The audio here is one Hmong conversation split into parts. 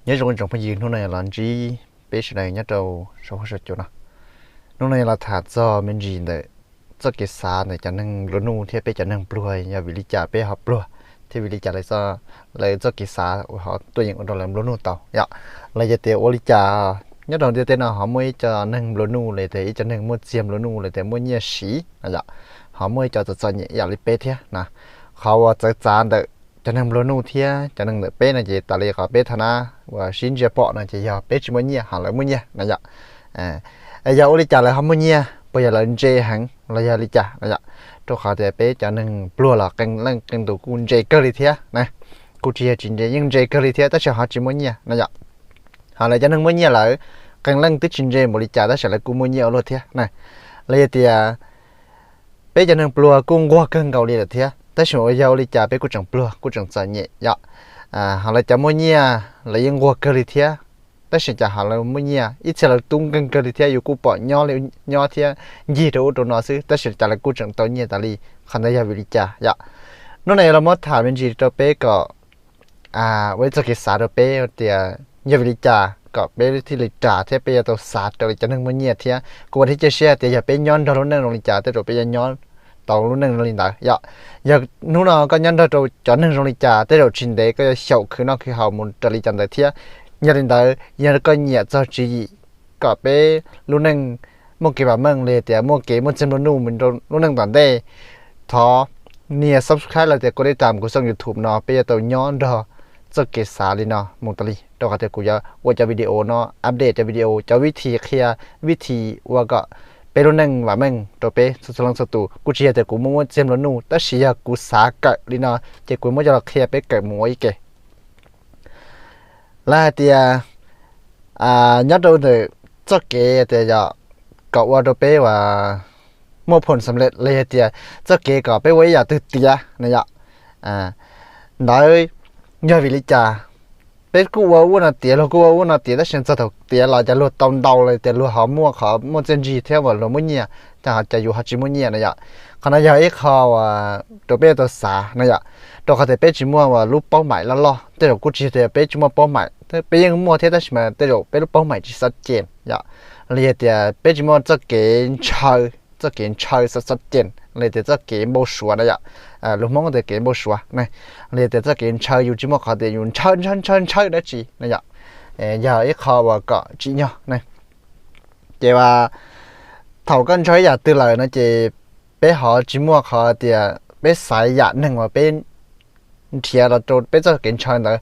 Nyob zoo tsoom phooj ywg, hnub no los ntsib peb sawv daws nyob rau saum huab saum cua no. Hnub no los tham txog me ntsis ntawm txoj kev xav ntawm cov neeg nplua nuj thiab peb cov neeg pluag yog vim li cas peb ho pluag, thiab vim li cas lawv txoj kev xav ho tuaj yeem ua rau lawv nplua nuj tau yom. Los yog tias ua li cas nyob rau ntiaj teb no ho muaj ib co neeg nplua nuj los tias ib co neeg muaj txiag nplua nuj los tias muaj nyiaj siv no yom, ho muaj ib co txom txom nyem ib yam li peb thiab na. Qhov uas txawv txav ntawm cov neeg nplua nuj thiab cov neeg ntawm peb no ces tas li qhov peb thaj nab uas sib ntsia pom no ces yog peb tsis muaj nyiaj ho lawv muaj nyiaj no yom. Yog ua li cas lawv ho muaj nyiaj, puas yog lawv ntse heev los yog li cas no yom? Rau qhov tias peb cov neeg pluag los qee leej qee tus kuj ntse kawg li thiab na. Kuj tsis yog tsis ntse, yeej ntse kawg li thiab tab sis ho tsis muaj nyiaj no yom. Ho lawv cov neeg muaj nyiaj lawv qee leej twb tsis ntse npaum li cas tab sis lawv kuj muaj nyiaj ua luaj thiab na. Los yog tias peb cov neeg pluag kuj nquag kawg nkaus li lawm thiab tab sis mas yog ua li cas peb kuj tseem pluag kuj tseem txom nyem yom. Ho lawv cov muaj nyiaj lawv yeej nquag kawg li thiab tab sis cas ho lawv muaj nyiaj, ib txhia lawv tub nkeeg kawg li thiab yus kuj pom nyob li nyob thiab ncig rau ub rau no xwb tab sis cas lawv kuj tseem tau nyiaj tas li. Qhov ntawd yog vim li cas yom? Hnub no los muab tham me ntsis rau peb kom ua ib txoj kev xav rau peb tias yog vim li cas kom peb thiaj li ras thiab peb yuav tau xav raws li cov neeg muaj nyiaj thiab. Kuv vam thiab cia siab tias yog peb nyob nrog lub neej zoo li cas tej zaum peb yuav nyob tau lub neej zoo li ntawd yom. Yog hnub no koj nyob nrog rau cov neeg zoo li cas tej zaum tsis ntev koj yuav xyaum khwv noj khwv haus mus raws li cov ntawd thiab. Yog li ntawd yog koj nyiam txog tswv yim kom peb lub neej muaj kev vam meej li tias muaj kev muaj txiag nplua nuj mus rau lub neej tom ntej, thov nias subscribe los tias kov li tam kuv xoj YouTube no peb yuav tau nyob nrog txoj kev xav li no mus tas li rau qhov tias kuv yuav ua cov video no update cov video cov vib thim qhia vib thim ua kom peb lub neej vam meej rau peb txhua txhua leej txhua tus. Kuj tsis yog tias kuv muaj muaj txiag nplua nuj tab sis yog kuv xav kawm li no ces kuv muab coj los qhia peb kawm mus ua ib ke. Lawv hais tias nyob rau ntawm txoj kev tias yog kom ua rau peb uas muaj phom xam lej los yog tias txoj kev kom peb ua ib yam twg tiav na yom. Ntawd yog vim li cas peb kuj ua ub no tiav luag kuj ua ub no tiav tab sis txog thaum tiav los cas luag tau ntau los tias luag ho muaj qhov muaj txiaj ntsig thiab uas luag muaj nyiaj, cas ho cas yus ho tsis muaj nyiaj na yom. Qhov no yog ib qho uas rau peb tau xav na yom, rau qhov tias peb tsis muaj uas lub paub maim loj loj tej zaum kuj tsis yog tias peb tsis muaj paub maim, peb yeej muaj thiab tab sis mas tej zaum peb lub paub maim tsis xav cees yom. Los yog tias peb tsis muaj txoj kev ntshaw, txoj kev ntshaw xav xav cees los tias txoj kev npau suav na yom. Lus Hmoob tias kev npau suav na. Los yog tias txoj kev ntshaw yus tsis muaj qhov tias yus ntshaw ntshaw ntshaw ntshaw dab tsi na yom. Yog ib qho uas kom tsim nyog na. Ces thaum koj ntshaw ib yam twg lawm no ces peb ho tsis muaj qhov tias peb xaiv yam neeg uas peb nrhiav los rau peb txoj kev ntshaw ntawd,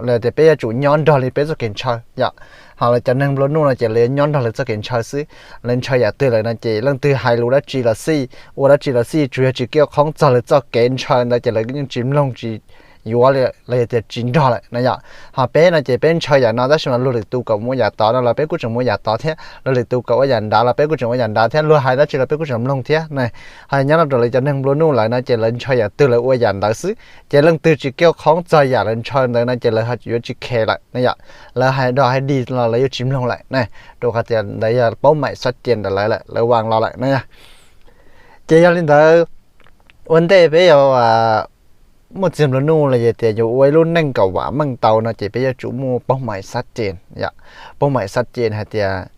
los tias peb yuav tsum nyob nrog li peb txoj kev ntshaw yom. Ho lawv cov neeg nplua nuj no ces lawv yuav nyob nrog lawv txoj kev ntshaw xwb. Lawv ntshaw yam twg lawm no ces leej twg hais lus dab tsi los xij, ua dab tsi los xij, tsuas yog tsis kiaj qhoob txog lawv txoj kev ntshaw ntawd ces lawv yeej tsis mloog tsis yuav li, los yog tias tsis nrog lawm na yom. Ho peb no ces peb ntshaw yam no tab sis mas luag lwm tus kom mus ua yam tod no los peb kuj tseem mus ua yam tod thiab, luag lwm tus kom ua yam nrad los peb kuj tseem ua yam nrad thiab, luag hais dab tsi los peb kuj tseem mloog thiab na. Ho nyob rau lawv cov neeg nplua nuj lawm no ces lawv ntshaw yam twg lawv ua yam ntawd xwb, ces leej twg tsis kiaj qhoob txog yam lawv ntshaw ntawd no ces lawv yuav tsis khe lawm na yom. Lawv hais dog hais dig los lawv yuav tsis mloog lawm na, rau qhov tias ntawd yog paub maim xav cees ntawm lawv lawm, lawv vaa los lawm na. Ces yog li ntawd, ua ntej peb yuav muaj txiag nplua nuj los yog tias yuav ua ib lub neej kom vam meej tau no ces peb yuav tsum muaj paub maim xav cees yom. Paub maim xav cees hais tias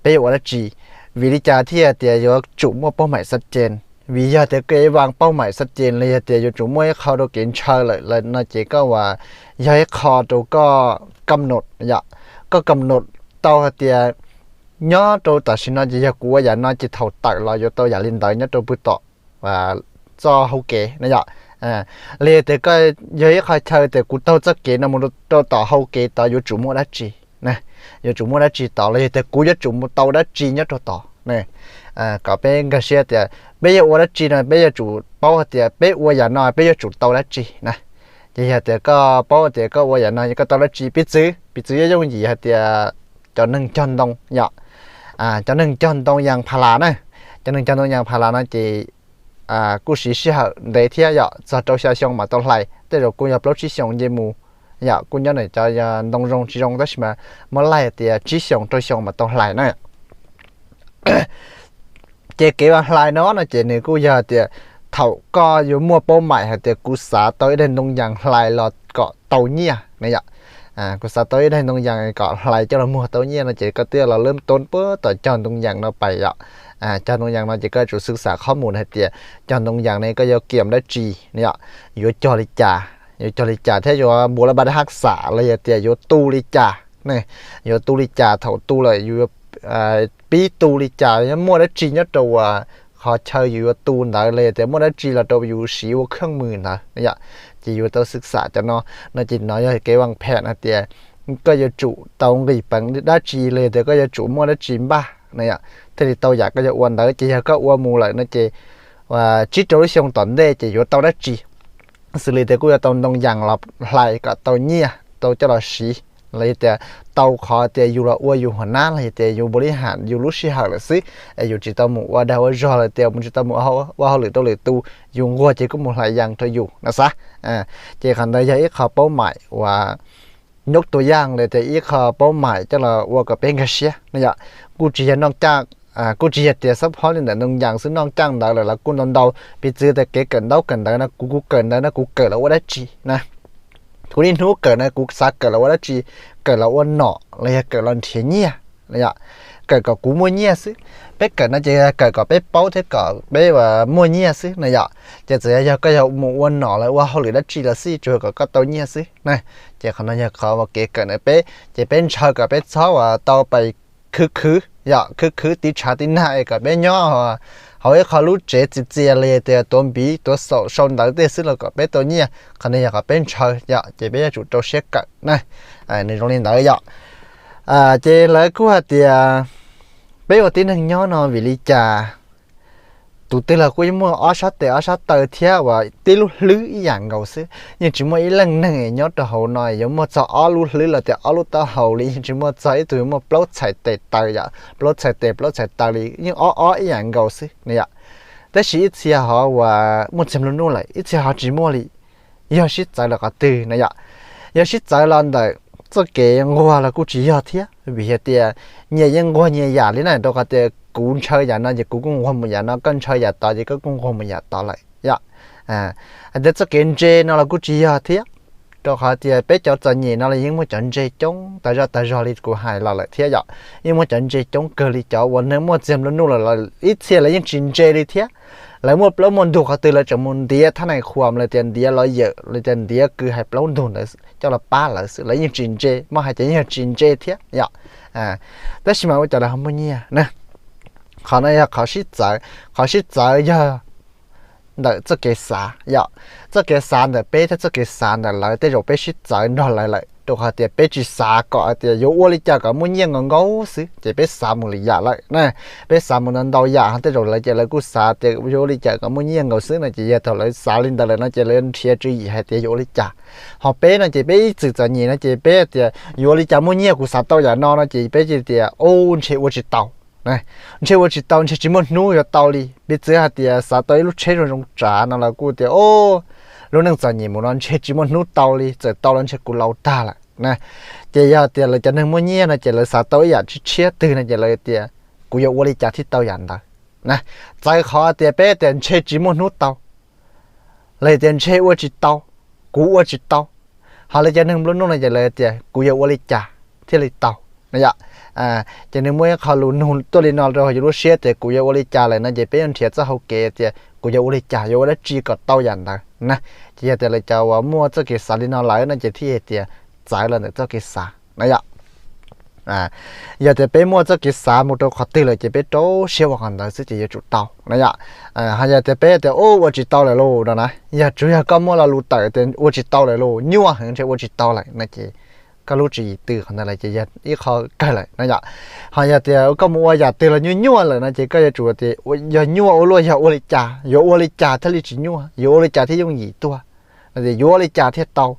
peb yuav ua dab tsi, vim li cas thiaj tias yuav tsum muaj paub maim xav cees. Vim yog tias koj vaa paub maim xav cees los yog tias yuav tsum muaj ib qho rau kev ntshaw lawm no ces koj uas yog ib qho rau koj kam nod yom. Koj kam nod tau hais tias nyob rau tam sim no ces yog kuv ua yam no ces thaum tawm los yuav tau yam li ntawd nyob rau pw tom txoj hau kev na yom. Los yog tias koj yog ib qho chaw tias kuv taug txoj kev no mus rau tom hau kev tod yuav tsum muaj dab tsi, yuav tsum muaj dab tsi tod los yog tias kuv yuav tsum mus tau dab tsi nyob rau tod. Kom peb nkag siab tias peb yuav ua dab tsi no peb yuav tsum paub hais tias peb ua yam no peb yuav tsum tau dab tsi na. Ces yog tias koj paub tias koj ua yam no koj tau dab tsi, piv txwv, piv txwv yooj yooj yim hais tias cov neeg cog ntoo yom, cov neeg cog ntoo yas pha las na, cov neeg cog ntoo yas pha las no ces kuj siv sij hawm ntev thiab yom, txog rau xya xyoo mam tau hlais, tej zaum kuj yog plaub tsib xyoos nce mus yom, kuj nyob ntawm cov ntoo zoo tsis zoo tab sis mas muab laij tias tsib xyoos rau xyoo mam tau hlais na. Ces kev ua hlais no no ces nws kuj yog tias thaum koj yuav muaj paub maim hais tias kuv xav tau ib daim ntoo yas hlais los kom tau nyiaj na yom. Kuv xav tau ib daim ntoo yas kom hlais coj los muag tau nyiaj no ces koj twb los lab toob puag tom cog ntoo yas no pais yom. Cog ntoo yas no ces koj yuav tsum xwm xam qhov mus hais tias cog ntoo yas ne koj yuav kiam dab tsi no yom, yuav cog li cas, yuav cog li cas thiab yuav npuav laj npaj dab hab xam los yog tias yuav tu li cas, yuav tu li cas, thaum tu lawm yus pib tu li cas, muaj dab tsi nyob rau uas qhov chaw yus yuav tu ntawd los yog tias muaj dab tsi los rau yus siv ua kheej mws ntawd yom. Ces yuav tau xwm xam cov no, no ces no yog kev vaj phem hais tias koj yuav tsum tau nqis peev dab tsi los yog tias koj yuav tsum muaj dab tsi npaj no yom, thiaj li tau yam koj yuav ua ntawd. Ces yog koj ua mus lawm no ces tsib rau lub xyoo tom ntej ces yuav tau dab tsi, xws li tias kuj yuav tau ntoo yas los hlais kom tau nyiaj tau coj los siv, los yog tias tau qhov tias yus los ua yus hua nab los yog tias yus npaum li ham yus lub sij hawm lawm xwb, es yus tsis tau mus ua dag ua zog los tias mus tsis tau mus ua hauj lwm rau lwm tus, yus nquag ces kuj mus hlais yas rau yus no xav. Ces qhov ntawd yog ib qho paub maim uas nyob tus yaj los tias ib qho paub maim coj los ua kom peb nkag siab no yom. Kuj tsis yog noj caj, kuj tsis yog tias xab phob li ntawm ntoo yas xwb, noj caj ntawd lawm los kuj ntau ntau, piv txwv tias kev kawm ntaub kawm ntawv no kuv kuv kawm ntawd no kuv kawm los ua dab tsi na, kuv niaj hnub kawm no kuv xav kawm los ua dab tsi, kawm los ua nom los yog kawm los nrhiav nyiaj, kawm kom kuv muaj nyiaj xwb. Peb kawm no ces kawm kom peb paub thiab kom peb muaj nyiaj xwb no yom. Ces txawm yog koj yog mus ua nom los ua hauj lwm dab tsi los xij tsuas kom koj tau nyiaj xwb na. Ces qhov no yog qhov uas kev kawm ntawm peb ces peb ntshaw kom peb txhob uas tau pais khwv khwv yom, khwv khwv tiv tshav tiv nag es kom peb nyob hauv ib qho lub tsev txias txias li tias tuav npiv tuav xaum sau ntawv tej xwb los kom peb tau nyiaj. Qhov no yog qhov peb ntshaw yom, ces peb yuav tsum rau siab kawm na. Nws zoo li ntawd yom. Ces lawv kuj hais tias peb ua tib neeg nyob no vim li cas tus twg los kuj yeej muaj ob sab tes ob sab taw thiab uas tib lub hlwb ib yam nkaus xwb, yeej tsis muaj ib leej neeg nyob rau hauv no yuav muaj txog ob lub hlwb los tias ob lub taub hau li, yeej tsis muaj txog ib tug yuav muaj plaub txhais tes taw yom, plaub txhais tes plaub txhais taw li, yeej ob ob ib yam nkaus xwb no yom. Tab sis ib txhia ho uas muaj txiag nplua nuj lawm, ib txhia ho tsis muaj li. Yog sib txawv los qhov twg no yom? Yog sib txawv los ntawm txoj kev nquag los kuj tsis yog thiab, vim hais tias nyias yeej nquag nyias yam li na, rau qhov tias kuv ntshaw yam no ces kuv kuj nquag mus yam no, koj ntshaw yam tod ces koj kuj nquag mus yam tod lawm yom. Hais tias txoj kev ntse no los kuj tsis yog thiab, rau qhov tias peb cov txom nyem no los yeej muaj cov ntse coob tas zog tas zog li kuv hais los lawm thiab yom. Yeej muaj cov ntse coob kawg li, cov uas neeg muaj txiag nplua nuj lawm los ib txhia lawv yeej tsis ntse li thiab. Lawv muaj plaub muaj ntug qhov twg lawv tseem mus ntiav thab nais khuam los tias ntiav lawv yawm los tias ntiav kws hais plaub ntug ntawd coj los pab lawv xwb, lawv yeej tsis ntse, muab hais ces yeej yog tsis ntse thiab yom. Tab sis mas ua cas lawv ho muaj nyiaj na? Qhov no yog qhov sib txawv, qhov sib txawv yog ntawm txoj kev xav yom. Txoj kev xav ntawm peb thiab txoj kev xav ntawm lawv, tej zaum peb sib txawv nrog lawv lawm rau qhov tias peb tsis xav kom hais tias yuav ua li cas kom muaj nyiaj nkaus nkaus xwb, ces peb xav mus lwm yam lawm na. Peb xav mus ntau ntau yam, ho tej zaum lawv ces lawv kuj xav tias yuav ua li cas kom muaj nyiaj nkaus xwb no, ces yog thaum lawv xav li ntawd lawm no ces lawv nrhiav tswv yim hais tias yuav ua li cas. Ho peb no ces peb ib txwm txom nyem no ces peb tias yuav ua li cas muaj nyiaj, kuv xav tau yam no no ces peb cia tias u ntshe ua tsis tau. Ntshe ua tsis tau, ntshe tsis muaj hnub yuav tau li. Piv txwv hais tias xav tau ib lub tsheb zoo zoo tsav no los kuj tias o, lub neej txom nyem mus no ntshe tsis muaj hnub tau li, txawm tau los ntshe kuv laus tag lawm na. Ces yog tias lawv cov neeg muaj nyiaj no ces lawv xav tau ib yam tshiab tshiab twg no ces lawv tias kuv yuav ua li cas thiaj tau yam ntawd na. Txawv qhov tias peb tias ntshe tsis muaj hnub tau, lawv tias ntshe ua tsis tau, kuv ua tsis tau. Ho lawv cov neeg nplua nuj no ces lawv tias kuv yuav ua li cas thiaj li tau no yom. Ces nws muaj ib qho lus nug tuaj li no rau hauv yus lub siab tias kuv yuav ua li cas lawm no ces peb yuav nrhiav txoj hau kev tias kuv yuav ua li cas, yuav ua dab tsi kom tau yam ntawd na. Ces yog tias lawv cov uas muaj txoj kev xav li no lawm no ces thiaj tias txawv los ntawm txoj kev xav na yom. Yog tias peb muaj txoj kev xav mus rau qhov twg lawm ces peb rau siab ua qhov ntawd xwb ces yuav tsum tau na yom. Ho yog tias peb tias u ua tsis tau lawm lauj no na, yog tsuas yog koj muaj lo lus tawm tias ua tsis tau lawm lauj, nyuaj heev ntshe ua tsis tau lawm no ces koj lub tswv yim tws qhov ntawd lawm ces yog ib qho kawg lawm no yom. Ho yog tias koj mus ua yam twg los nyuaj nyuaj lawm no ces koj yuav tsum tias yog nyuaj ua luaj yog ua li cas, yuav ua li cas thiaj li tsis nyuaj, yuav ua li cas thiaj yooj yim tuaj, los tias yuav ua li cas thiaj tau.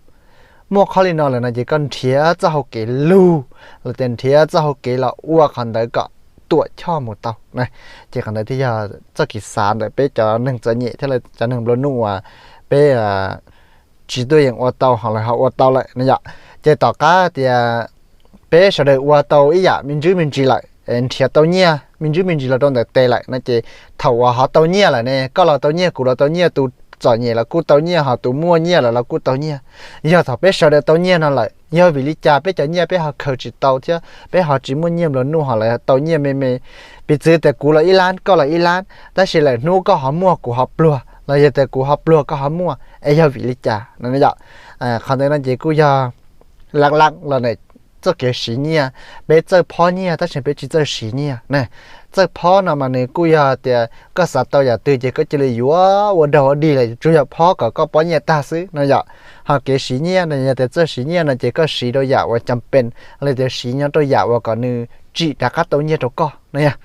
Muaj qhov li no lawm no ces koj nrhiav txoj hau kev lug, los tias nrhiav txoj hau kev los ua qhov ntawd kom tuam choj mus tau na. Ces qhov ntawd thiaj yog txoj kev xav ntawm peb cov neeg txom nyem thiab cov neeg nplua nuj uas peb tsis tuaj yeem ua tau ho lawv ho ua tau lawm no yom. Ces tom qab tias peb sawv daws ua tau ib yam me ntsis me ntsis lawm, nrhiav tau nyiaj me ntsis me ntsis los rau ntawm tes lawm no ces thaum uas ho tau nyiaj lawm ne, koj los tau nyiaj kuv los tau nyiaj, tus txom nyem los kuj tau nyiaj, ho tus muaj nyiaj lawm los kuj tau nyiaj. Yog thaum peb sawv daws tau nyiaj no lawm, yog vim li cas peb cov nyiaj peb ho khaws tsis tau thiab peb ho tsis muaj nyiaj nplua nuj, ho lawv tau nyiaj me me? Piv txwv tias kuv los ib lab, koj los ib lab, tab sis lawm hnub koj ho muaj kuv ho pluag, los yog tias kuv ho pluag koj ho muaj, es yog vim li cas no yom? Qhov ntawd no ces kuj yog laj laj los txoj kev siv nyiaj. Peb txawj phob nyiaj tab sis peb tsis txawj siv nyiaj na. Txawj phob no mas nws kuj yog tias koj xav tau yam twg ces koj cia li yuav ua dog ua dig lawm, tsuas yog phob kom koj pob nyiaj tag xwb no yom. Ho kev siv nyiaj no yog tias txawj siv nyiaj no ces koj siv rau yam uas cam pees, los tias siv nyob rau yam uas kom nws tsim rov qab tau nyiaj rau koj no yom.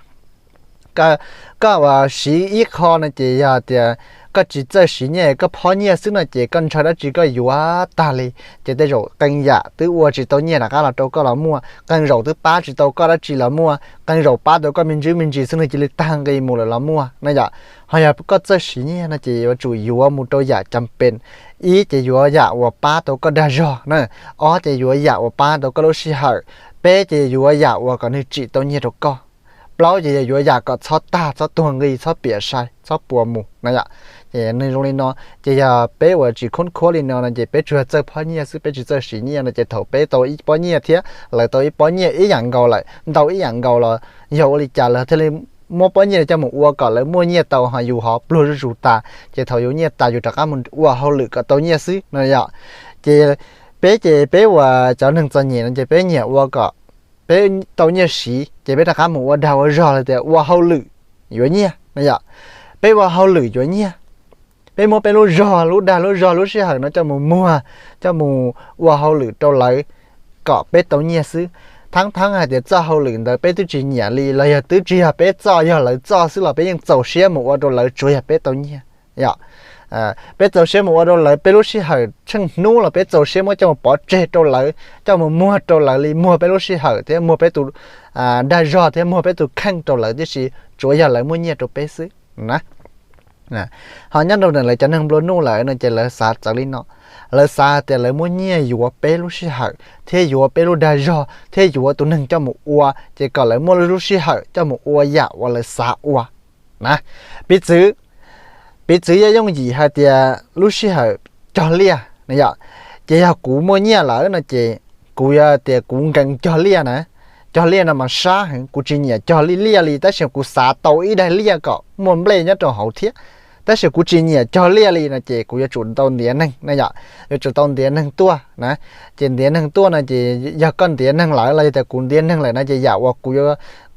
Koj uas siv ib qho no ces yog tias koj tsis txawj siv nyiaj, koj phob nyiaj xwb no ces koj ntshaw dab tsi koj yuav tag li. Ces tej zaum qee yam twb ua tsis tau nyiaj rov qab los rau koj los muaj, qee zaum twb pab tsis tau koj dab tsi los muaj, qee zaum pab tau koj me ntsis me ntsis xwb nws cia li tag nqi mus lawm los muaj no yom. Ho yog koj txawj siv nyiaj no ces yuav tsum yuav mus rau yam cam pees. Ib ces yuav yam uas pab tau koj dag zog na, ob ces yuav yam uas pab tau koj lub sij hawm, peb ces yuav yam uas kom nws tsim tau nyiaj rau koj, plaub ces yog yuav yam kom txhob tag, txhob tuag nqi, txhob piam sai, txhob puas mus no yom. Ces nws zoo li no, ces yog peb uas tsis khoob khuab li no no ces peb tsuas yog txawj phob nyiaj xwb, peb tsis txawj siv nyiaj no ces thaum peb tau ib pob nyiaj thiab lawv tau ib pob nyiaj ib yam nkaus lawm, ntau ib yam nkaus los yog ua li cas lawv thiaj li muab pob nyiaj coj mus ua kom lawv muaj nyiaj tau, ho yus ho pluag zuj zus tas, ces thaum yus nyiaj tas yus rov qab mus ua hauj lwm kom tau nyiaj xwb no yom. Ces peb ces peb uas cov neeg txom nyem no ces peb nyiam ua kom peb tau nyiaj siv ces peb rov qab mus ua dag ua zog los tias ua hauj lwm yuav nyiaj no yom. Peb ua hauj lwm yuav nyiaj, peb muab peb lub zog, lub dag lub zog, lub sij hawm no coj mus muag, coj mus ua hauj lwm rau lawv kom peb tau nyiaj xwb. Thaab thaab hais tias txoj hauj lwm ntawd peb twb tsis nyiam li los yog twb tsis yog peb txoj, yog lawv txoj xwb los peb yeej txaus siab mus ua rau lawv tsuav yog peb tau nyiaj yom. Peb txaus siab mus ua rau lawv, peb lub sij hawm tsheej hnub los peb txaus siab muab coj mus pov tseg rau lawv, coj mus muag rau lawv li, muag peb lub sij hawm thiab muag peb tus dag zog thiab muag peb tus kheej rau lawv tib si, tsuav yog lawv muaj nyiaj rau peb xwb na. Ho nyob rau ntawm lawv cov neeg nplua nuj lawm no ces lawv xav txawv li no, lawv xav tias lawv muab nyiaj yuav peb lub sij hawm thiab yuav peb lub dag zog thiab yuav tus neeg coj mus ua ces kom lawv muaj lub sij hawm coj mus ua yam uas lawv xav ua na. Piv txwv, piv txwv yog yooj yim hais tias lub sij hawm cog liaj no yom, ces yog kuv muaj nyiaj lawm no ces kuv yuav tias kuv nkees cog liaj na. Cog liaj no mas sab heev, kuv tsis nyiam cog liaj li, tab sis kuv xav tau ib daig liaj kom muaj nplej nyob rau hauv thiab, tab sis kuv tsis nyiam cog liaj li no ces kuv yuav tsum tau ntiav neeg na yom, yuav tsum tau ntiav neeg tuaj na. Ces ntiav neeg tuaj no ces yog koj ntiav neeg lawm los yog tias kuv ntiav neeg lawm no ces yam uas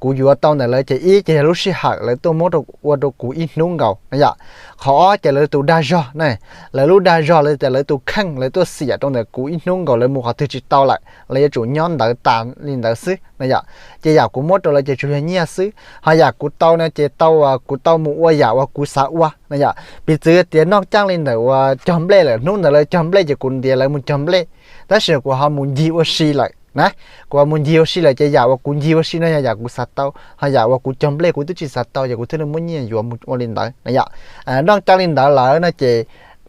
kuv yuav tau ntawm lawv ces ib ces yog lub sij hawm lawv tuaj muab ua rau kuv ib hnub nkaus na yom. Qhov ob ces lawv tus dag zog na, lawv lub dag zog los tias lawv tus kheej lawv tuaj xiam rau ntawm kuv ib hnub nkaus lawv mus qhov twg tsis tau lawm, lawv yuav tsum nyob ntawd tas li ntawd xwb na yom. Ces yam kuv muab rau lawv ces tsuas yog nyiaj xwb, ho yam kuv tau no ces tau kuv tau mus ua yam uas kuv xav ua na yom. Piv txwv tias noj caij li ntawm uas cog nplej lawm, hnub ntawd lawv cog nplej ces kuv ntiav lawv mus cog nplej, tab sis kuv ho mus ncig ua si lawm na. Kuv ho mus ncig ua si lawm ces yam uas kuv ncig ua si no yog yam kuv xav tau, ho yam uas kuv cog nplej kuv twb tsis xav tau ces kuv thiaj li muab nyiaj yuav mus ua li ntawd na yom. Noj caij li ntawd lawm no ces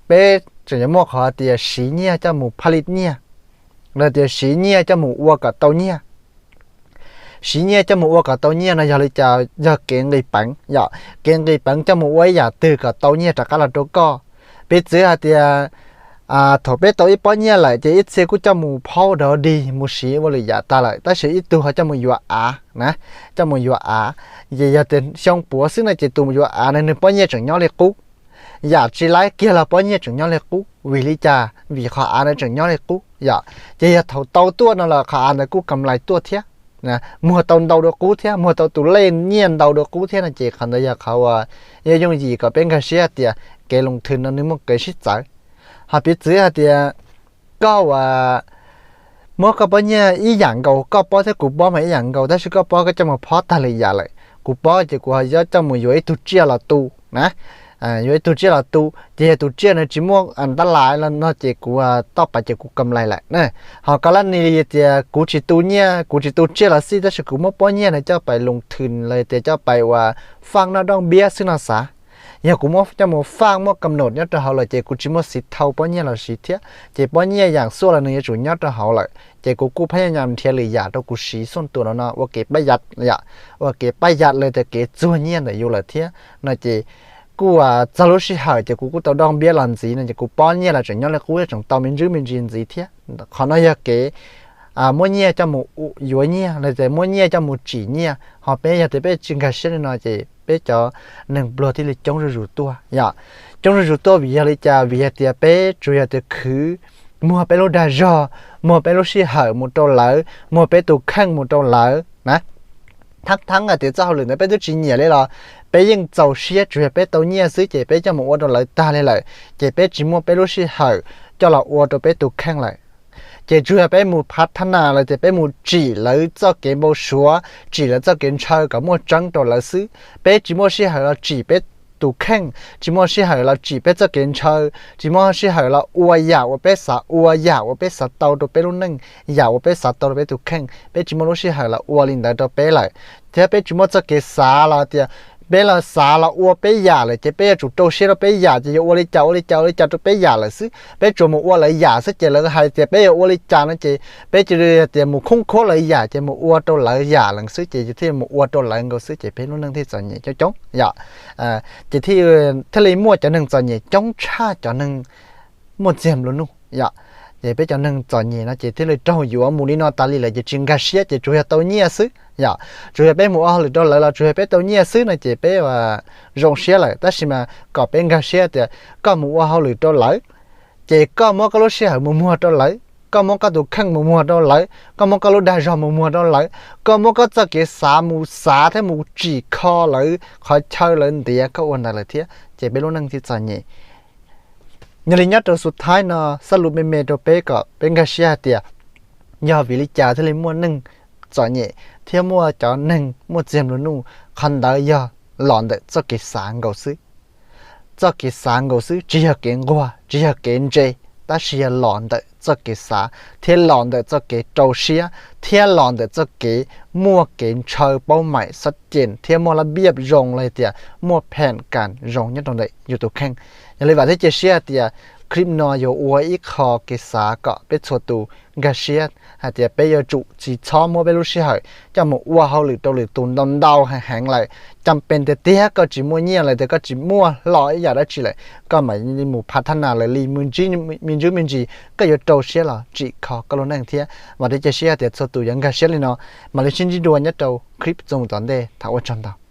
peb tseem yuav muaj qhov tias siv nyiaj coj mus phaj li nyiaj, los tias siv nyiaj coj mus ua kom tau nyiaj. Siv nyiaj coj mus ua kom tau nyiaj no yog li cas? Yog kev nqis peev yom, kev nqis peev coj mus ua ib yam twg kom tau nyiaj rov qab los rau koj. Piv txwv hais tias thaum peb tau ib pob nyiaj lawm ces ib txhia kuj coj mus phaub dog dig mus siv ua lwm yam tag lawm, tab sis ib tug ho coj mus yuav av na, coj mus yuav av. Ces yog tias xyoo puav xwb no ces tus yuav av no nws pob nyiaj tseem nyob li qub. Yam tsis laib kiag los pob nyiaj tseem nyob li qub. Vim li cas? Vim qhov av ntawd tseem nyob li qub yom. Ces yog thaum tau tuaj no los qhov av ntawd kuj kam lais tuaj thiab, muag tau ntau dua qub thiab, muag tau tus lej nyiaj ntau dua qub thiab no ces qhov ntawd yog qhov uas yog yooj yim kom peb nkag siab tias kev loo thwm no nws muaj kev sib txawv. Ho piv txwv hais tias koj uas muab koj pob nyiaj ib yam nkaus, koj pob thiab kuv pob mas ib yam nkaus, tab sis koj pob koj coj mus phob tag lwm yam lawm, kuv pob ces kuv ho yuav coj mus yuav ib tug tsiaj los tu na. Yuav ib tug tsiaj los tu, ces yog tus tsiaj no tsis muaj tab lais no ces kuv toj pas ces kuv kam lais lawm na. Ho koj lab ni li tias kuv tsis tu nyiaj, kuv tsis tu tsiaj los xij, tab sis kuv muab pob nyiaj no coj pais loo thwm los tias coj pais uas faj noj rooj npiab xwb no xav. Yog kuv muab coj mus faj muaj kam num nyob rau hauv lawm ces kuv tsis muaj xiv thau pob nyiaj los siv thiab, ces pob nyiaj yam xuaj los nws yuav tsum nyob rau hauv lawm, ces kuv kuj phaj nyaj nyam nrhiav lwm yam rau kuv siv xuaj tuas no no ua kev pab yam, ua kev pab yam los tias kev txuag nyiaj ntawm yus lawm thiab no ces kuj txog lub sij hawm ces kuv kuj tau doj npiab los ntxiv no ces kuv pob nyiaj los tseem nyob li qub, tseem tau me ntsis me ntsis ntxiv thiab. Qhov no yog kev muab nyiaj coj mus yuav nyiaj los tias muab nyiaj coj mus tsim nyiaj, ho peb yog tias peb tsis nkag siab li no ces peb cov neeg pluag thiaj li coob zuj zus tuaj yom. Coob zuj zus tuaj vim yog li cas? Vim hais tias peb tsuas yog tias khwv, muag peb lub dag zog, muag peb lub sij hawm mus rau lawv, muag peb tus kheej mus rau lawv na. Thaab thaab hais tias txoj hauj lwm ntawd peb twb tsis nyiam li los peb yeej txaus siab, tsuas yog peb tau nyiaj xwb ces peb coj mus ua rau lawv tag li lawm, ces peb tsis muaj peb lub sij hawm coj los ua rau peb tus kheej lawm. Ces tsuas yog peb mus phav thab nas los tias peb mus tsim lawv txoj kev npau suav, tsim lawv txoj kev ntshaw kom muaj tseeb rau lawv xwb. Peb tsis muaj sij hawm los tsim peb tus kheej, tsis muaj sij hawm los tsim peb txoj kev ntshaw, tsis muaj sij hawm los ua yam uas peb xav ua, yam uas peb xav tau rau peb lub neej, yam uas peb xav tau rau peb tus kheej. Peb tsis muaj lub sij hawm los ua li ntawd rau peb lawm, thiab peb tsis muaj txoj kev xav los tias peb los xav los ua peb yam lawm ces peb yuav tsum rau siab rau peb yam, ces yuav ua li cas ua li cas ua li cas rau peb yam lawm xwb. Peb tsuas mus ua lawv yam xwb ces lawv hais tias peb yuav ua li cas no ces peb cia li tias mus khoob khuab lawv yam ces mus ua rau lawv yam lawm xwb ces thiaj mus ua rau lawv nkaus xwb ces peb lub neej thiaj txom nyem coob coob yom. Ces thiaj li muaj cov neeg txom nyem coob tshaj cov neeg muaj txiag nplua nuj yom. Ces peb cov neeg txom nyem no ces thiaj li raug yuav mus li no tas li lawm ces tsis nkag siab ces tsuas yog tau nyiaj xwb yom. Tsuas yog peb mus ua hauj lwm rau lawv los tsuas yog peb tau nyiaj xwb no ces peb zoo siab lawm. Tab sis mas kom peb nkag siab tias koj mus ua hauj lwm rau lawv, ces koj muab koj lub sij hawm mus muag rau lawv, koj muab koj tus kheej mus muag rau lawv, koj muab koj lub dag zog mus muag rau lawv, koj muab koj txoj kev xav mus xav thiab mus tsim kho lawv qhov chaw lawv ntiav koj ua ntawd lawm thiab ces peb lub neej thiaj txom nyem. Yog li nyob rau xu thaib no xab lus me me rau peb kom peb nkag siab hais tias yog vim li cas thiaj li muaj neeg txom nyem thiab muaj cov neeg muaj txiag nplua nuj, qhov ntawd yog los ntawm txoj kev xav nkaus xwb. Txoj kev xav nkaus xwb, tsis yog kev nquag, tsis yog kev ntse, tab sis yog los ntawm txoj kev xav thiab los ntawm txoj kev rau siab thiab los ntawm txoj kev muaj kev ntshaw paub maim xab cees thiab muaj lab biaj zoo los tias muaj phem kas zoo nyob rau ntawm yus tus kheej. Yog li vam thiab cia siab hais tias clip no yuav ua ib qho kev xav kom peb txhua tus nkag siab hais tias peb yuav tsum tsis txhob muab peb lub sij hawm coj mus ua hauj lwm rau lwm tus ntau ntau heev heev lawm. Cam pees tiag tiag koj tsis muaj nyiaj los tias koj tsis muaj hlo ib yam dab tsi lawm, koj mam li mus phav thab nas lawv li me ntsis me ntsis, koj yuav rau siab los tsim kho koj lub neej thiab. Vam thiab cia siab hais tias txhua tus yuav nkag siab li no. Mam li sib ntsib dua nyob rau clip txuas mus tom ntej, thov ua tsaug ntau.